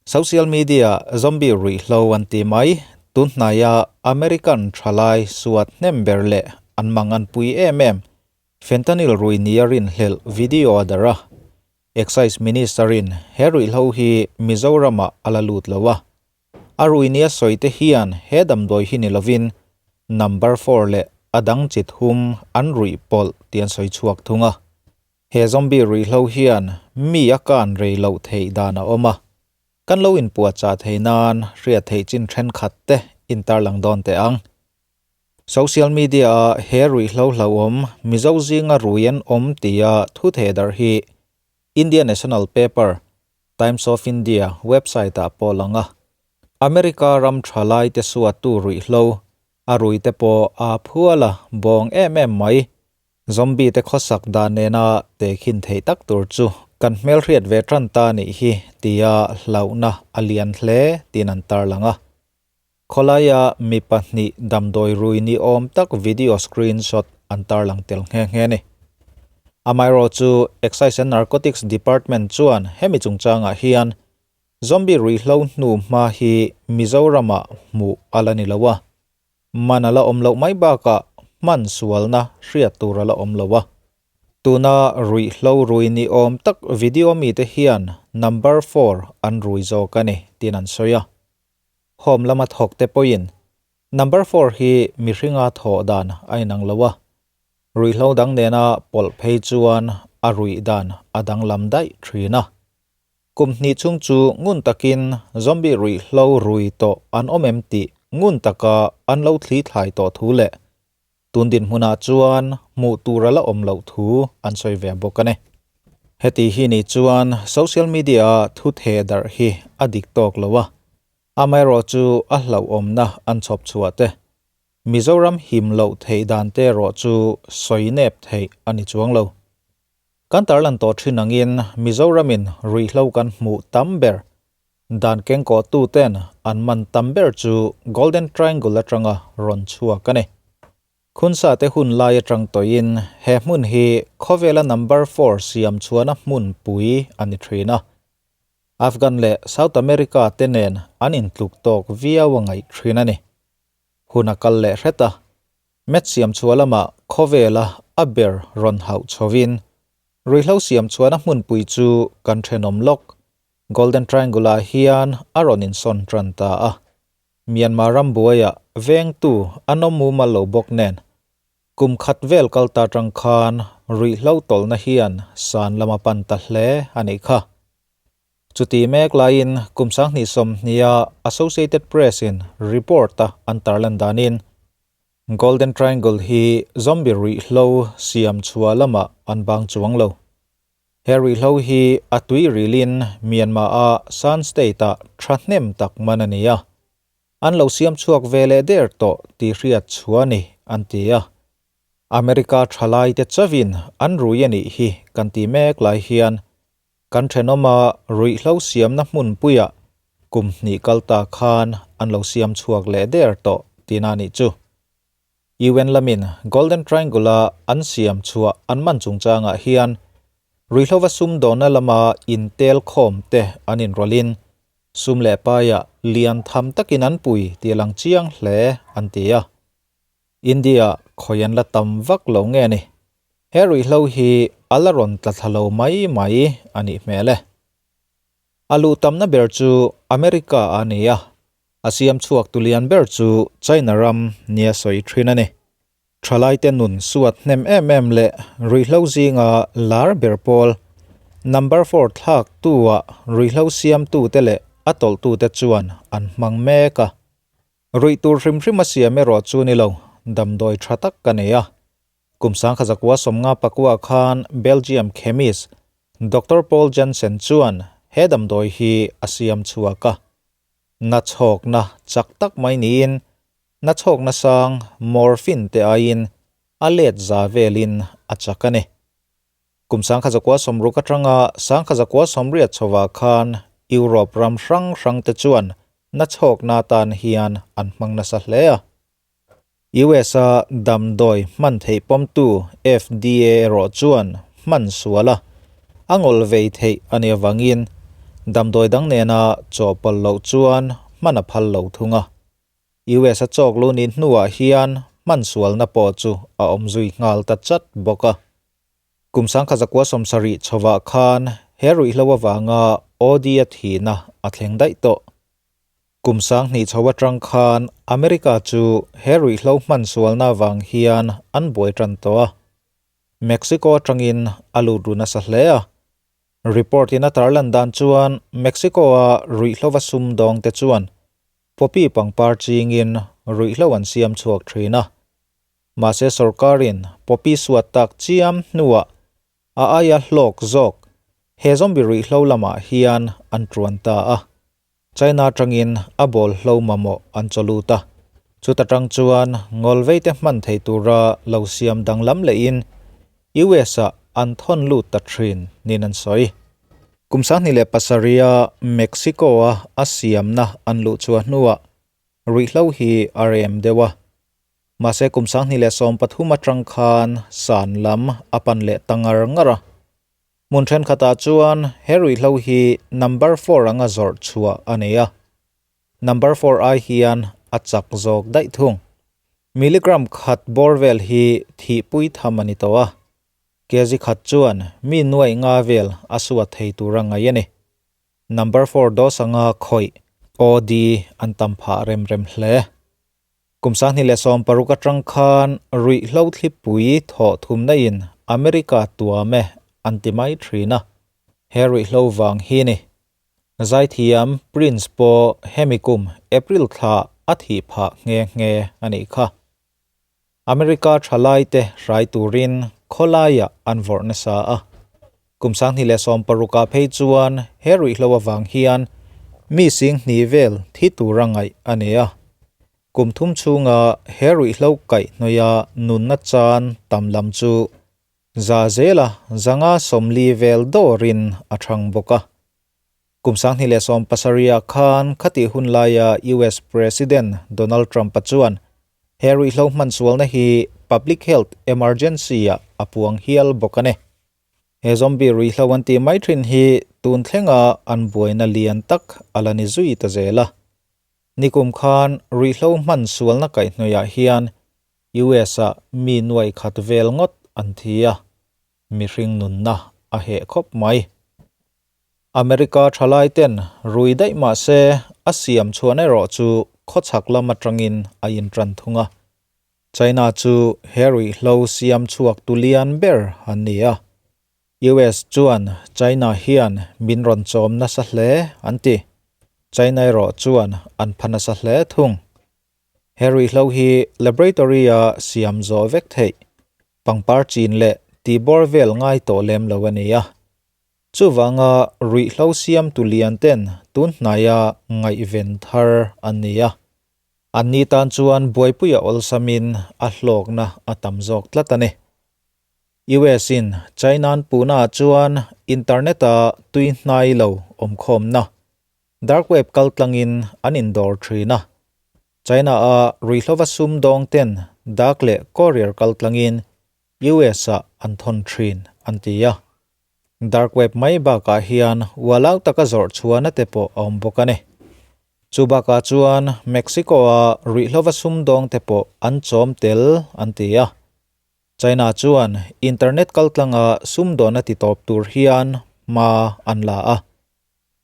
Social media zombie ruihhlo an ti mai, tun hnaia American thalai suat hnem ber leh an mang an pui em em fentanyl rui nia rinhlelh video a darh a. Excise Minister in he ruihhlo hi Mizoramah a la lut lo a. A rui nia sawi te hian he damdawi hi ni lovin number four leh a dang chi thum an ruih pawlh tih an sawi chhuak thung a. He zombie ruihhlo hian mi a kan rei loh theih dan a awm a, kan lo inpuahchah theih nan hriat theih chin thenkhat te intarlang dawn teh ang. Social media a he ruihhlo hlauhawm Mizo zinga rui an awm tia thu theh darh hi India National Paper, Times of India website ah pawh lang a. America ram tha lai te suatu ruihhlo a rui te pawh aa phual a bawng em em mai. Zombie te khawsak dan nena tehkhin theih tak tur chu kan hmelhriat ve tan ta nih hi tia hlauhna a lian hle tiin an tarlang a. Khawlaia mi pahnih damdawi rui ni awm tak video screenshot an tarlang tel nghe nghe a ni. Amaherawh chu Excise and Narcotics Department chuan hemi chungchangah hian zombie ruihhlo hnu hma hi Mizoramah hmuh a la ni lo a. Man a la awm loh mai bakah hman sualna hriat tur a la awm lo a. Tuna ruihhlo rui ni awm tak video mite hian number four an rui zawk a ni tiin an sawi a. Home lama thawk te pawhin number four hi mihringa thawh dan a inang lo a. Ruihhlo dang nena pawlh phei chuan a ruih dan a danglam daih thin a. Kum hnih chhung chu ngun takin zombie ruihhlo rui tawh an awm em tih ngun taka an lo thli thlai tawh thu leh tun dinhmunah chuan hmuh tur a la awm loh thu an sawi ve bawk a ni. Heti hi ni chuan social media-a thu theh darh hi a dik tawk lo a, amaherawh chu a hlauhawmna an chhawp chhuah te, Mizoram him loh theih dan te erawh chu sawi nep theih a ni chuang lo. Kan tarlan tawh thin angin Mizoramin ruihhlo kan hmuh tam ber dan kengkawhtu ten an man tam ber chu Golden Triangle atanga rawn chhuak a ni. Khunsa te hun lai atang tawhin he hmun hi khawvela number four siam chhuahna hmun pui a ni thin a. Afghan leh South America te nen an intluk tawk viau a ngaih thin a ni. Hun a kal leh hret a, Mat siam chhuah lamah khawvela a ber rawn hauh chhovin ruihhlo siam chhuahna hmunpui chu kan thenawm lawk Golden Triangle-ah hian a rawn insawn tan ta a. Myanmar ram buaiah vengtu an awm mumal lo bawk nen kum khat vel kal ta tang khan ruihhlo tawlhna hian san lam a pan ta hle a nih kha. Chuti mek laiin kum 2020-a Associated Press-in report-a an tarlan danin Golden Triangle hi zombie ruihhlo siam chhuah lamah an bang chuang lo. He ruihhlo hi a tui rilin Myanmar-a Shan State-ah thahnem tak man a ni a. An lo siam chhuak ve leh der tawh tih hriat chhuah a ni, an ti a. America thalaite chauhin an rui a nih hi kan ti mek lai hian kan thenawma ruihhlo siamna hmunpuiah kum hnih kal ta khan an lo siam chhuak leh der tawh tihna a nih chu. UN lamin Golden Triangle-a an siam chhuah an man chungchangah hian ruihhlova sumdawnna lama intel khawm te an inrawlhin sum leh paiah lian tham takin an pui tih a lang chiang hle an ti a. India khawi an la tam vak lo nge ni? He ruihhlo hi a la rawn tla thla lo mai mai a nih hmel e. A luh tamna ber chu America a ni a, a siam chhuak tu lian ber chu China ram nia sawi thin a ni. Thalaite nun suat hnem em em leh ruihhlo zinga lar ber pawl number four thlak tu ah ruihhlo siam tute leh a tawlh tute chuan an hmang mek a. Ruih tur hrim hrim a siam erawh chu ni lo, damdawi tha tak ka nei a. Kum 1959 khan Belgium chemist Doctor Paul Janssen chuan he damdawi hi a siam chhuak a. Na chhawkna chak tak mai niin na chhawkna sang morphine te aiin a let za velin a chak a ni. Kum 1960 atanga 1980 chhovah khan Europe ram hrang hrang te chuan na chhawkna atan hian an hmang nasa hle a. US-a damdawi hman theih pawmtu FDA erawh chuan hman sual a, a ngawl vei theih a nih avangin Damdawi dang nena chawhpawlh loh chuan hman a phal lo thung a. US a chawk lu ni hnuah hian hman sualna pawh chu a awm zui nghal ta chat bawk a. Kum 1970 chhovah khan he ruihhlo avanga OD a thihna a thleng daih tawh. Kum 2000 chho atang khan America chu he ruihhlo hman sualna avang hian an buai tan tawh a. Mexico atangin a lut ru nasa hle a. Report in a tarlan dan chuan Mexico-a ruihhlova sumdawng te chuan poppy pangpar chingin ruihhlo an siam chhuak thin a. Mahse sorkarin poppy suat tak chiam hnuah a aia hlawk zawk he zombie ruihhlo lamah hian an tuan ta a. China atangin a bawlhlo mamawh an chaw lut a. Chuta tang chuan ngawlvei te hman thei tura lo siam danglam lehin US-ah an thawn lut ta thin niin an sawi. Kum 2007-a Mexico-a a siamna an luh chhuah hnuah ruihhlo hi a rem deuh a. Mahse kum 2013 atang khan san lam a pan leh ta ngar ngar a. Hmun thenkhatah chuan he ruihhlo hi number four anga zawrh chhuah a nei a. Number four ai hian a chak zawk daih thung. Milligram khat bawr vel hi thihpui tham a ni tawh a. Kg khat chuan mi nuaih nga vel a suat thei tur a ngaih a ni. Number four dose anga khawih, OD, an tam phah rem rem hle. Kum 2016 atang khan ruihhlo thlipui thawh thumna in America tuam e an ti mai thin a, he ruihhlo vang hi ni. Zaithiam Prince pawh hemi kum April thla a thih phah nghe nghe a nih kha. America thalaite hrai turin khawlaiah an vawrh nasa a. Kum 2016 ah phei chuan he ruihhlo avang hian mi sing hnih vel thi tura ngaih a ni a. Kum thum chhunga he ruihhlo kaih hnawih a nunna chan tam lam chu za zela zanga 40 vel dawrin a thang bawk a. Kum 2017 ah khan khati hun laia US President Donald Trump-a chuan he ruihhlo hman sualna hi public health emergency ah a puang hial bawk a ni. He zombie ruihhlo an tih mai thin hi tun thlenga an buaina lian tak a la ni zui ta zel a. Nikum khan ruihhlo hman sualna kaihhnawih ah hian US ah mi nuaih khat vel ngawt an thi a, mihring nunna a heh khawp mai. America thalai ten rui daih mah se a siam chhuan erawh chu khawchhak lam atangin a intan thung a. China chu he ruihhlo siam chhuak tu lian ber an ni a. US chuan China hian min rawn chawm nasa hle an ti. China erawh chuan an pha nasa hle thung. He ruihhlo hi laboratory-a siam zawh vek theih, pangpar chin leh tihbawr vel ngai tawh lem lo a ni a. Chuvanga ruihhlo siam tu lian ten tun hnaia ngaihven thar an ni a. Anni tan chuan buaipuia awlsamin a hlawkna a tam zawk tlat a ni. US in China an puhnaah chuan internet-a tui hnai lo awmkhawmna dark web kaltlangin an indawr thin a. China-a ruihhlova sumdawng ten dark leh courier kaltlangin US-ah an thawn thin an ti a. Dark web mai bakah hian ualau taka zawrh chhuahna te pawh a awm bawk a ni. Chu bakah chuan Mexico-a ruihhlova sumdawng te pawh an chawm tel an ti a. China chuan internet kaltlanga sumdawnna ti tawp tur hian hma an la a.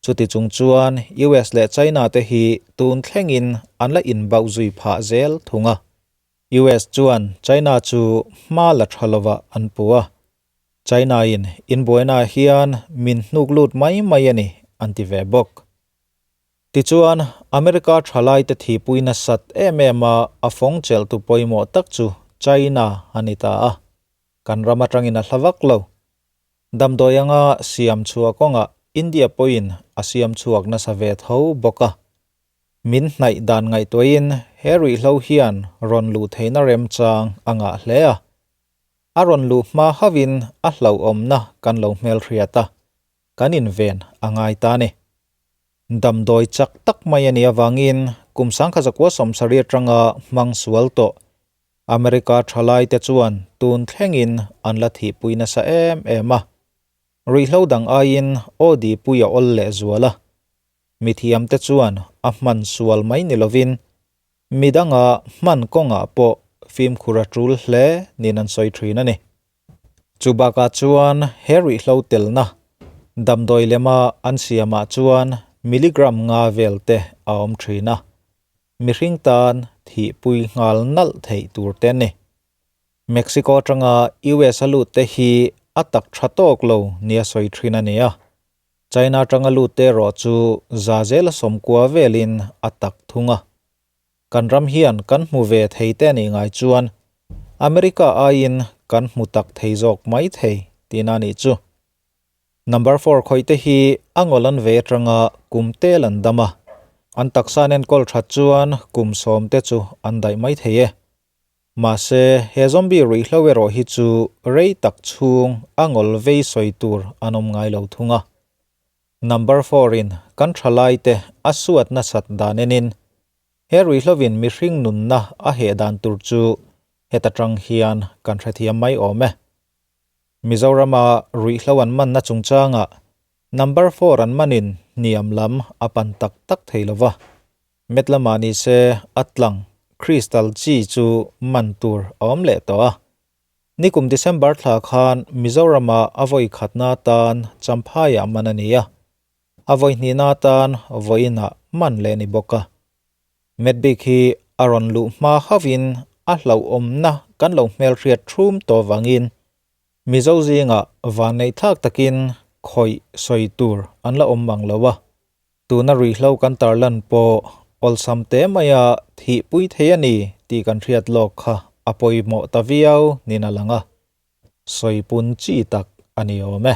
Chuti chung chuan US leh China te hi tun thlengin an la inbauh zui phah zel thung a. US chuan China chu hma la tha lovah an pu a. China-in inbuainaah hian min hnuk lut mai mai a ni an ti ve bawk. Tichuan, America thalaite thihpui nasat em em a a fawng chelhtu pawimawh tak chu China a ni ta a. Kan ram atangin a hla vak lo. Damdawi anga siam chhuah kawngah India pawhin a siam chhuak nasa ve tho bawk a. Min hnaih dan ngaihtuahin he ruihhlo hian rawn luh theihna remchang a ngah hle a. A rawn luh hma hauhin a hlauhawmna kan lo hmelhriat a, kan inven a ngai ta a ni. Damdawi chak tak mai a nih avangin kum 1970 atanga hmang sual tawh America thalaite chuan tun thlengin an la thihpui nasa em em a. Ruihhlo dang aiin OD pui a awl lehzual a. Mithiamte chuan a hman sual mai ni lovin midanga hman kawngah pawh fimkhur a tul hle niin an sawi thin a ni. Chu bakah chuan he ruihhlo telna damdawi lema an siamah chuan milligram nga vel te a awm thin a, mihring tan thihpui nghal nalh theih tur te a ni. Mexico atanga US a lut te hi a tak tha tawk lo nia sawi thin a ni a, China atanga lut te erawh chu za zela sawmkua velin a tak thung a. Kan ram hian kan hmu ve thei te anih ngai chuan America aiin kan hmu tak thei zawk mai thei tihna anih chu. Number four khawih te hi a ngawl an ve atanga kum tel an dam a, an taksa an enkawl that chuan kum sawm te chu an daih mai thei e. Mahse he zombie ruihhlo erawh hi chu rei tak chhung a ngawl vei sawi tur an awm ngai lo thung a. Number four in kan thalai te a suat nasat dan enin he ruihhlovin mihring nunna a heh dan tur chu heta tang hian kan hrethiam mai awm e. Mizorama ruihhlo an manna chungchangah number four an manin hniam lam a pan tak tak thei lova, met lamah ni se a tlang crystal chi chu man tur a awm leh tawh a. Nikum December thla khan Mizorama a vawi khatna atan Champhaiah man a ni a, a vawi hnihna atan vawiinah man leh a ni bawk a. Medbik hi a rawn luh hma hauhin a hlauhawmna kan lo hmelhriat thum tawh vangin Mizo zingah vanneihthlak takin khawih sawi tur an la awm mang lo a. Tuna ruihhlo kan tarlan pawh awlsam te maia thihpui thei a ni tih kan hriat lawk kha a pawimawh ta viau niin a lang a, sawipun chi tak a ni awm e.